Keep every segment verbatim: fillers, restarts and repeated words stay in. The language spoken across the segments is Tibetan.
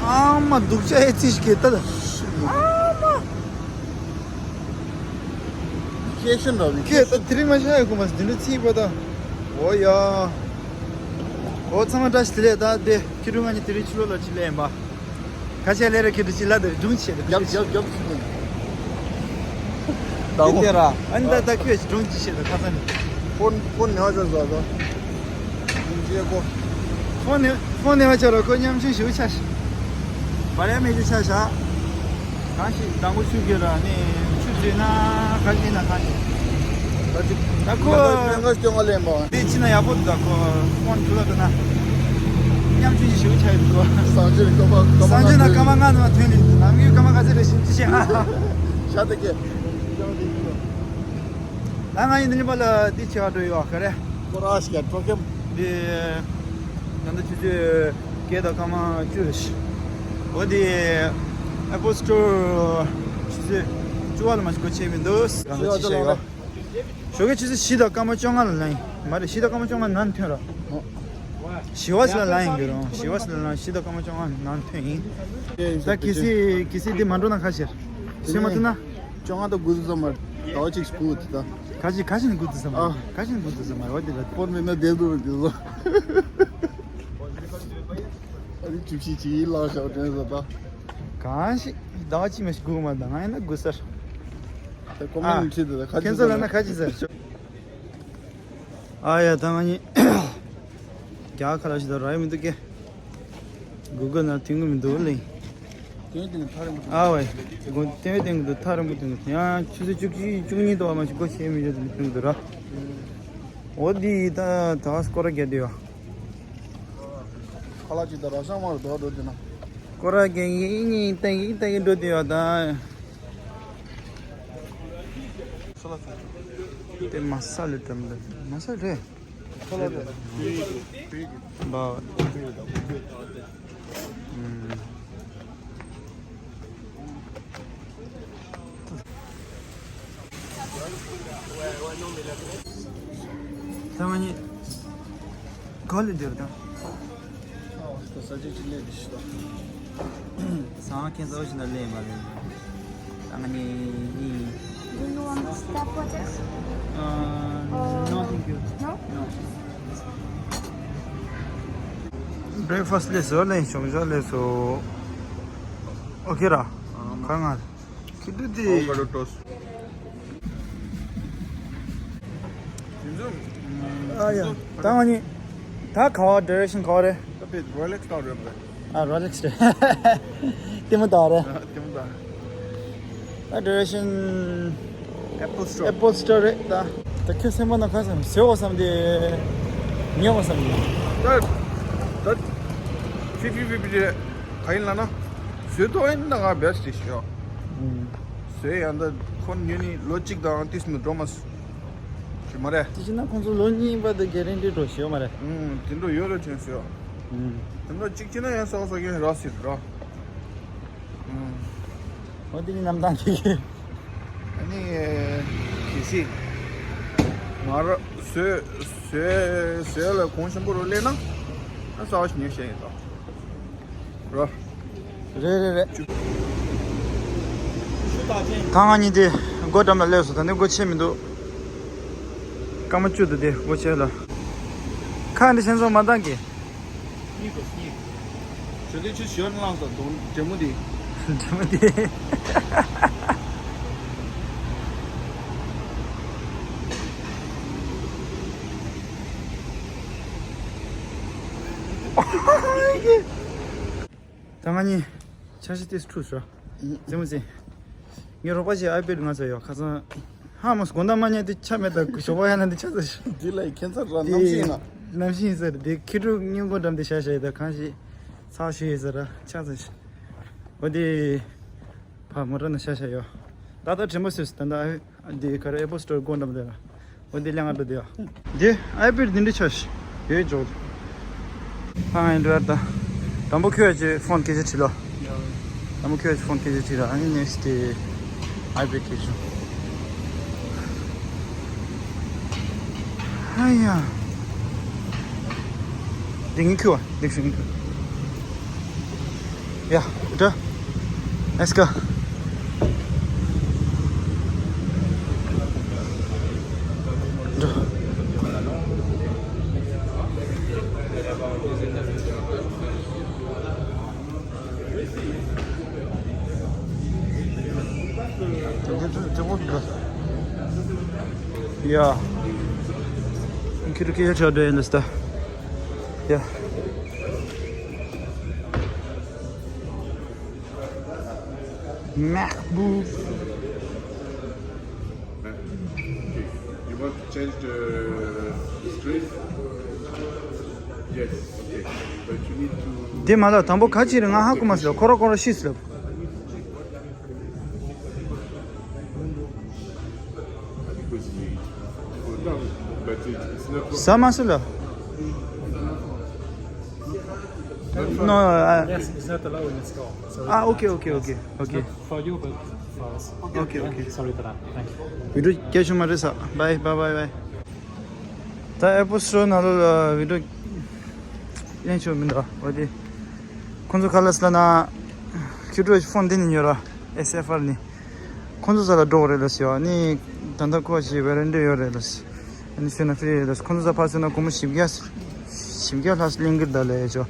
ཨ་མ་སྡུག་ཅག་ཨེ་ཙི་ཞིག་གེ་ད། ཨ་མ། ཁྱེད་ཤི་འདྲ་བའི་ཁྱེད་ད་དེ་རིང་མ་ཤ་ཡ་གོ་མ་སི་འདི་འདྲ་ཚིག་པ་ད། འོ་ཡ། འོ་ཚང་མ་བཀྲ་ཤིས་བདེ་ལེགས། ད་དེ་ཁྱི་རུ་ང་གཉིས་དེ་རིང་ཕྱི་ལོགས་ལ་ཕྱི་ལས་ཡིན་པ། ཁ་ཤས་ལས་རེ་ཁྱི་རུ་ཕྱི་ལ་དེ་སྒྲུང་བྱེད་དེ་རྒྱབ་རྒྱབ་རྒྱབ་ཚུགས་ནས། ད་འོ་དེ་ར་ཨ་ནི་ད་ད་ཁྱོད་སྒྲུང་ཅི་བྱེད་དེ་ཁ་ས་ནས། ཕོན་ཕོན་ནས་བ་ཅག་བཟོ་དོ། སྒྲུང་བྱེད་གོ། ཕོན་ནས་ཕོན་ནས་བ་ཅག་ར་ཁོ་ཉམ་ཆུང་ཞིག་ཆ་ཤི། བར་ཡ་མེད་ཅི་ཆ་ཤ། གང་ཞིག་དང་པོ་ཆུ་རྒྱུ་ར་ནི་ཆུ་བརྗོད་ན་ག་ཞིག་ན་ག་ཞིག་ད་ཁོ་ད་ཁོ་ད་ཁོ་སྐྱོ་བ་ལེན་པ། འདི་ཕྱི་ན་ཡག་པོ་འདུག་ད་ཁོ་ཕོན་ཁུ་ལ་འདུག་ན། ཉམ་ཆུང་ཞིག་ཞུ་ཆ་ཡོད་འདུག་སང་ཆེན་སྐར་མ་སྐར་མ་སང་ཆེན་ན་སྐར་མ་ལྔ་ནང་ཐོན་ལེ་འདུག་ནམ་རྒྱུན་སྐར་མ་ག་ཚོད་རེད་ཞིབ་ཅི་བྱེད་ང་། ཤ་ད་ཀེ། ད་ང་ཡིན་ནི་པ་ལ་འདི་ཆེ་བ་འགྲོ་ཡོད་ག་རེ། ཁོ་ར་ཤི་ཀ་པྲོ་ཀེམ། འདི། ད་ལྟ་ཆུ་ཚོད་བརྒྱད་དང་སྐར་མ་བཅུ་རེད་ཤི། འོ་དེ། ཨེ་པོལ་སི་ཊོར་ཆུ་ཚོད་བཅུ་པ་ལ་མ་ཞིག་སྒོ་ཕྱེ་མི་འདུག་གང་ལ་ཅི་བྱས་ཡོད། ཞོགས་ཀའི་ཆུ་ཚོད་བཞི་དང་སྐར་མ་བཅོ་ལྔ་ལ་ལངས་ཡིན། མ་རེད། བཞི་དང་སྐར་མ་བཅོ་ལྔ་ནང་ཐོན་ར། བཞི་པ་ཞིག་ལ་ལངས་ཡིན་གྱི་རོ། བཞི་པ་ཞིག་ལ་ལངས། བཞི་དང་སྐར་མ་བཅོ་ལྔ་ནང་ཐོན་ཡིན། ད་གལ་སྲིད་གལ་སྲིད་འདི་མ་འགྲོ་ན་ཁ་ཤེར། སེམས་མ་ཐུབ་ན། བཅོ་ལྔ་དང་དགུ་ཙམ་མར་ཟླ་བ་གཅིག་སྒུག་དེ་ད། ཁ་ཤས་ཁ་ཤས་ནི་དགུ་ཙམ་མར། ཨ། ཁ་ཤས་ནི་དགུ་ཙམ་མར་བ་དེ་ལ། སྤོར་མེད་ན་བསྡད་འདུག་རེད་དེ་ཚོ། ཨ་ནི་བཅུ་བཞི་ཅིག་ལངས་ཤག་དྲན་སོང་ད། གང་ཞིག་ཟླ་བ་གཅིག་མ་ཞིག་སྒུག་མ་ད་ང་ཡིན་ན་སྒུག་ཟེར། ད་ཁོ་མོ་ནི་ཁྲིད་དེ་ད་ཁ་ཁྱེད་ཅིག་ཚོ་ལ་ན་ཁ་ཅིག་ཟེར། ཨ་ཡ་ད་ང་གཉིས། རྒྱ་གར་ལ་ཞིག་ད་ར་ཡི་མི་འདུག་གེ། གུ་གུལ་ན་ཐིང་གི་མི་འདུག་ལེ། ཏེང་ཏེང་ཐག་རིང་པོ་ཨ་ཝེ། གུ་ཏེང་ཏེང་གི་འདུག་ཐག་རིང་པོ་ཐིང་གི་ཡང་ཆུ་ཚོད་བཅུ་གཅིག་བཅུ་གཉིས་དོ་མ་ཞིག་སྒོ་ཕྱེ་མི་ཡོད་དེ་ཐིང་གི་འདུག་ར། འོ་དེ་ད་ད་སྐོར་ར་རྒྱག་དེ་ཡོད། ཁ་ལག་ཅིག་ད་ར་ཤང་མར་དོ་འགྲོ་དེ་ན། སྐོར་ར་རྒྱག་ཡིན་ཡིན་ཏེང་ཡིན་ཏེང་ཡིན་འགྲོ་དེ་ཡོད་ད། དེ་མ་ས་ལེ་དྲམ་ལེ་མ་ས་རེད། ཁོ་ལ་དེ་བོད་ཡིག་བོད་ཡིག་བོད་ཡིག་དང་བོད་ཡིག་དང་བོད་ཡིག་དང་། ད་ང་གཉིས་ག་ལེ་འདིར་དང་། ས་ཆ་ཅི་ལས་འདི་ཤི་དང་། ཟ་ཁན་ཚ་བོ་ཞིག་ན་ལེ་མ་ལེ། ད་ང་གཉིས་གཉིས། Do you want step water? Uh, no, thank you. No? No. Breakfast ལས་སོ་ལེ་ཤོང་ཇ་ལས་སོ། ཨོ་ཁེ་ར། ཁ་ང་། ཁི་ཏུ་དི། Avocado toast. ཨ་ཡ། ད་ང་གཉིས། ད་ག་བ་direction ག་བ་རེད། ད་བེད་Rolex དང་རེད་པ། ཨ་Rolex རེད། ལྟད་མོ་ལྟ་བ་རེད། ལྟད་མོ་ལྟ། ད་direction Apple Store. Apple Store རེད་ད། ད་ཁྱོད་སེམས་པ་ན་ཁ་སང་ཟེར་བ་བསམ་དེ། ཉོ་བ་བསམ་དེ། ད་ད་ཕི་ཕི་ཕི་ཕི་རེད། ག་ཡིན་ལ་ན། བཟོས་ཐོག་ཡིན་ན་ང་best ཞིག་ཤོག་ཨུམ། བཟོས་ཡང་ད་ཁོ་ཉོས་ནི་ལོ་གཅིག་དང་ཏིས་མི་འགྲོ་མ་སོང་། རེད་མ་རེད། དེ་བྱས་ན་ཁོང་ཚོ་ལོ་གཉིས་པ་དེ་guarantee འགྲོ་ཞེས་ཡོད་མ་རེད། ཨུམ། དེ་འགྲོ་ཡོད་རེད་དྲན་སོང་། ཨུམ། དེ་འགྲོ་གཅིག་བྱས་ན་ཡང་སོག་སོག་ཡང་རག་སྲིད་རོ། ཨུམ། འོ་དེ་ནི་གནམ་ཐང་དེ་གི། ཨ་ནི། གལ་སྲིད། ང་ར་བཟོས་བཟོས་བཟོས་ལ་གོང་ཆེན་པོ་རུ་སླེབས་ན། ཨ་གསར་པ་ཞིག་ཉོས་བཤད་ཡིན་ད། རོ། རེད་རེད་རེད། ད་ང་གཉིས་དེ་སྒོ་འགྲམ་ལ་སླེབས་སོང་། ད་ནི་སྒོ་ཕྱེ་མི་འདུག་སྐར་མ་བཅུ་འདུག་དེ་སྒོ་ཕྱེ་ལ། ཁ་འདི་ཤན་སོང་མ་བཏང་གི། གཉིས་དགོས་གཉིས། ཞོ་དེ་ཆུ་ཞོ་ནི་ལངས་སོང་དོན་འདྲེ་མོ་དེ། འདྲེ་མོ་དེ། ད་ང་གཉིས་འཆར་གཞི་ཏིས་འཁྲུགས་སོང་། ཙེ་མོ་ཙེ། ངའི་རོགས་པ་ཞིག་iPad ང་ཚོ་ཡོད་ཁ་སང་། ཧ་མོ་དགོང་དག་མ་ཉལ་དུས་ཆ་མེད་ད་ཞོགས་པ་ཡང་ན་འདི་ཆ་ཚ་ཞིག་འདི་ལ་ཁྱད་མཚར་ར་གནམ་གཤིས་ན། གནམ་གཤིས་ཟེར་འདི་ཁྱི་ཕྲུག་སྙིང་པོ་འགྲམ་དེ་ཤ་ཤ་ཡི་ད་གང་ཞིག་ཚགས་ཤིག་ཡི་ཟེར་ར་ཆགས་ཚ་ཞིག་འོ་དེ། ཕ་མོ་ར་ན་ཤ་ཤ་ཡོད། ད་ད་དྲན་པ་སོས་ད་ད། འདི་ག་རེ་Apple Store སྒོ་འགྲམ་དེ་ལ། འོ་འདི་གླེང་ང་འགྲོ་དེ་ཡ། འདི་iPad འདི་འདྲ་ཆ་ཞིག་ཡོད་འཇོག་ཧ་ང་འགྲོ་ཡ་ད། དང་པོ་ཁྱོད་ཀྱི་ཕོན་སྐད་ཆ་དྲིས་ལོ། དང་པོ་ཁྱོད་ཀྱི་ཕོན་སྐད་ཆ་དྲིས་ལ་ཨ་ནི་next day iPad སྐད་ཆ། ཧ་ཡ། འདི་ངས་ཁྱོད་འདི་ཤིང་། Yeah, འགྲོ། Let's go. འགྲོ། Yeah. ཁྱོད་ཀྱིས་ཆོག་འདྲ་ཡིན་ད། Yeah. MacBook. Okay. You want to change the screen? Yes. Okay. But you need to འདི་མ་ལ་དང་པོ་ཁ་ཅིག་རེད། ང་ཧ་གོ་མ་སོང་། ཁོ་ར་ཁོ་ར་ཤི་སོང་། Because you, but it, it's not ཟ་མ་སོང་ལ། No, uh, Yes, it's not allowed in this car. So ah, okay, okay, okay, okay. Not for you, but for us. Okay, okay. Sorry for that. Thank you. བི་ཌི་ཡོ་སྐྱེལ་ཤོག་མ་རེད་ས། Bye, bye, bye, bye. ད་ཨེ་པལ་སི་ཊོར་ནང་ལོགས་ལ་བི་ཌི་ཡོ་ལེན་ཆོག་མི་འདུག་འོ་དེ། ཁོང་ཚོ་ག་ལ་སླ་ན། ཁྱོད་ཚོ་ཕོན་འདི་ནས་ཉོ་ར། ཨེས་ཨེཕ་ཨར་ནས། ཁོང་ཚོ་ས་ལ་འགྲོ་རེད་ལ་ཟེར་བ་ནི། ད་ལྟ་ཁོ་ཞིག་ཝེ་རན་ཊི་ཡོད་རེད་ལ་ཟེར། ཨ་ནི་སོན་ན་ཕི་རེད་ལ་ཟེར། ཁོང་ཚོ་ས་ཕར་སོན་ན་སྒོར་མོ་བཞི་བརྒྱ། བཞི་བརྒྱ་ལྷག་ལེན་གི་རེད་ད་ལ་ཡ་ཆོ།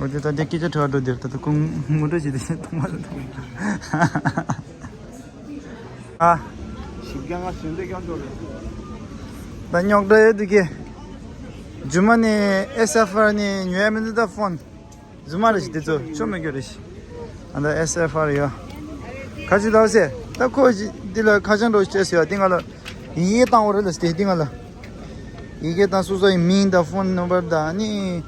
འོ་དེ་ད་དེ་སྐད་ཆ་དྲི་བ་འགྲོ་དེར་ད་ད་ཁོང་མུ་འགྲོ་བྱེད་དེ་ཐོག་མ་ལ་ཐོག་མ། ཨ། བཞི་བརྒྱ་ང་ཞིང་ལས་ཀྱང་འགྲོ་རེད། ད་རྙོག་དྲ་ཡོད་དུས་ཀྱི། རྒྱུ་མ་ནི་ཨེས་ཨེཕ་ཨར་ནི་ཉོ་ཡ་མི་འདུག་ད་ཕོན། རྫུན་མ་རེད་ཤི་དེ་ཚོ་ཆོ་མི་འགྱུར་རེད་ཤི། ཨ་ད་ཨེས་ཨེཕ་ཨར་ཡོད། ཁ་ཅིག་ལབ་ཟེར། ད་ཁོ་ཅི་འདི་ལ་ཁ་བྱང་འགྲོ་ཅེས་ཟེར་བ་འདི་ང་ལ། ཡི་གེ་བཏང་བ་རེད་ལ་ཟེར་འདི་ང་ལ། ཡི་གེ་དང་སོ་སོ་ཡི་མིང་དང་ཕོན་ནམ་བར་དང་ནི།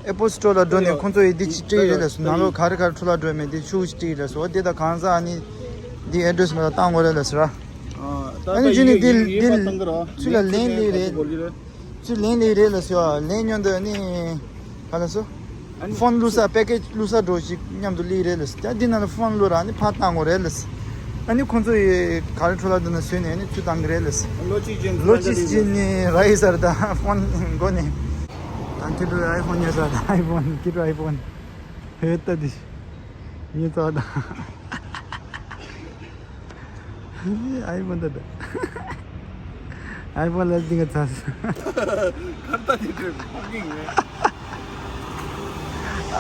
ཨེ་པལ་སི་ཊོར་ལ་འགྲོ་ནས་ཁོང་ཚོ་ཡི་འདི་ཅི་སྤྲད་རེད་ལ་ཟེར། ནང་ལོགས་ག་རེ་ག་རེ་འཕྲོ་བརླག་འགྲོ་མེད་འདི་ཤུགས་ཅིག་སྤྲད་རེད་ཟེར། འོ་འདི་དང་གང་ཟག་ནི་འདི་ཨེ་ཌི་རེ་སི་མ་ལ་བཏང་དགོས་རེད་ལ་ཟེར། ཨ་ནི་རྗེས་ནས་འདི་འདི་ཚུར་ལ་ལེན་ལེ་རེད། ཚུར་ལེན་ལེ་རེད་ལ་ཟེར། ལེན་མྱོང་འདི་ནི་ག་ལ་སོ། ཕོན་བླུགས་ས་པེ་ཀེ་ཇི་བླུགས་ས་འགྲོ་ཞིག་མཉམ་དུ་ལེ་རེད་ལ་ཟེར། ད་འདི་ནང་ལ་ཕོན་བླུགས་ར་ནི་ཕར་བཏང་དགོས་རེད་ལ་ཟེར། ཨ་ནི་ཁོང་ཚོ་ཡི་ག་རེ་འཕྲོ་བརླག་འདི་ན་བཟོས་ནས་ཨ་ནི་ཚུར་བཏང་གི་རེད་ལ་ཟེར། ལོ་གཅིག་ཅིག་ནི་ར་ཡི་ས་ར་ད་ཕོན་མགོ་ནས། ད་ཁྱེད་ཚོས་ཨའི་ཕོན་ཉོས་ས་ད། ཨའི་ཕོན། ཁྱེད་ཚོས་ཨའི་ཕོན། ཧེ་ད་དེ། ཉོས་ས་ད། ཨའི་ཕོན་ད་ད། ཨའི་ཕོན་ལ་སྡིངས་ཚ་ས། ཁ་ད་དེ་དེ་ཕོན་གིང་ངེ།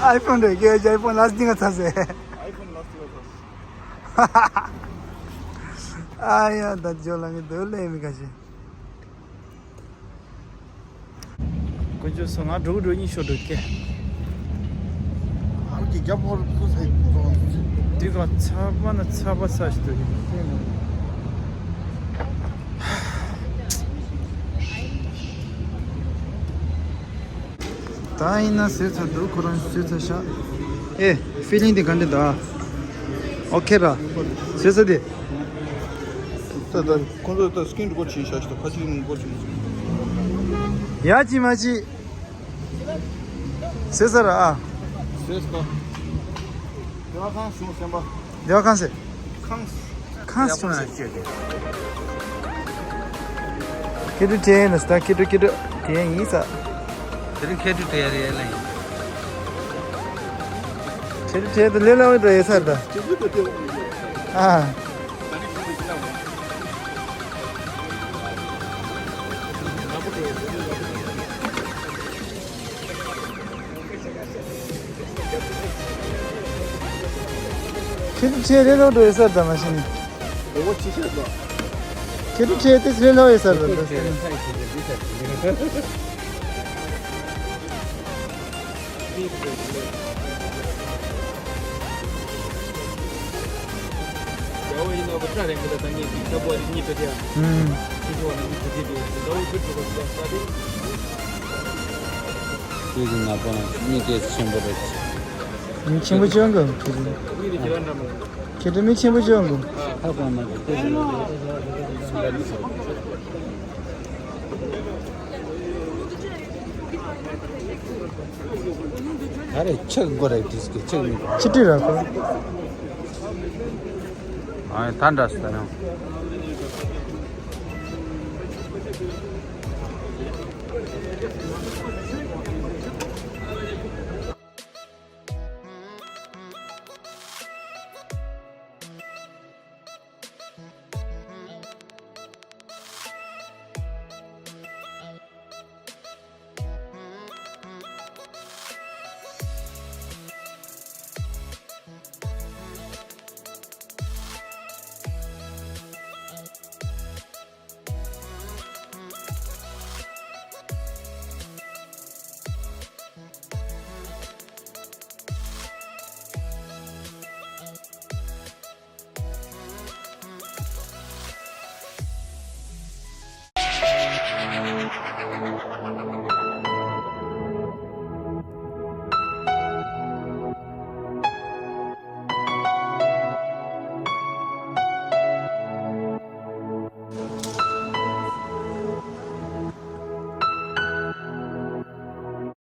ཨའི་ཕོན་རེད་ཀྱེ་ཨའི་ཕོན་ལ་སྡིངས་ཚ་ས། ཨའི་ཕོན་ལ་སྡིངས་ཚ་ས། ཨ་ཡ་ད་ཇོ་ལ་ངས་འདོད་ལེ་མི་ཁ་ཤས། དཀོན་མཆོག་གསུམ། ང་འགྲོ་གི་འགྲོ་གཉིད་ཤོར་འགྲོ་ཀྱེ། ཨ་ཀྱི་རྒྱབ་ཧོར་ཁུ་ཚ་ཡི་ཁུ་ཚོ། དེ་ག་ཚ་བ་ན་ཚ་བ་ཚ་ཞིག་འདུག་ད་ཡིན་ན་ཟས་ཚར་འདུག་ཁོ་རང་ཟས་ཚར་ཤག་ཨེ། ཕི་ལིང་དེ་ག་འདྲ་འདུག་ཨོ་ཁེ་ར། ཟས་ཚར་དེ། ད་ད་ཁོང་ཚོ་ད་སྐྱིན་འགྲོ་གོ་ཕྱིན་ཤག་ཤག་ད་ཁ་ཅིག་ནང་གོ་ཕྱིན། ཡ་ཅི་མ་ཅི། ཟས་ཚར་ཨ། ཟས་ཚར། ཡ་ཁང་སོང་སེམས་པ། ལེའོ་ཁང་ཟེར། ཁང་། ཁང་སོང་ཟེར། ཁེ་ཏུ་ཁེ་ནས་ད་ཁེ་ཏུ་ཁེ་ཏུ་ཁེ་ཡིན་ས། དེ་རིང་ཁེ་ཏུ་ཁེ་རེད་ལེ། ཁེ་ཏུ་ཁེ་ཏུ་ལེ་ལ་འོས་འགྲོ་ཡོད་ས་རེད་ད། ཨ། ཁྱེད་ཚོ་ཆེ་རེ་ལོ་འགྲོ་ཡོད་ས་རེད་ད་མ་གཞི་ནས། ཁྱེད་ཚོ་ཆེ་དེ་རེ་ལོ་ཡོད་ས་རེད་ད། ཁྱེད་ཀྱི་ང་པོ་ན་མི་སྐད་ཆེན་པོ་རེད། མི་ཆེན་པོ་ཅོང་གི་ཁྱེད་ཚོ། ཁྱེད་ཚོ་མི་ཆེན་པོ་ཅོང་གི། ཧ་གོ་མ་གི། ད་རེ་ཆག་དགོས་རེད་དྲིས་ཀྱི་ཆག་མི་དགོས། ཆི་ཏི་ར་ཁོ། ཨ་ད་འདྲ་སི་ད་ནང་།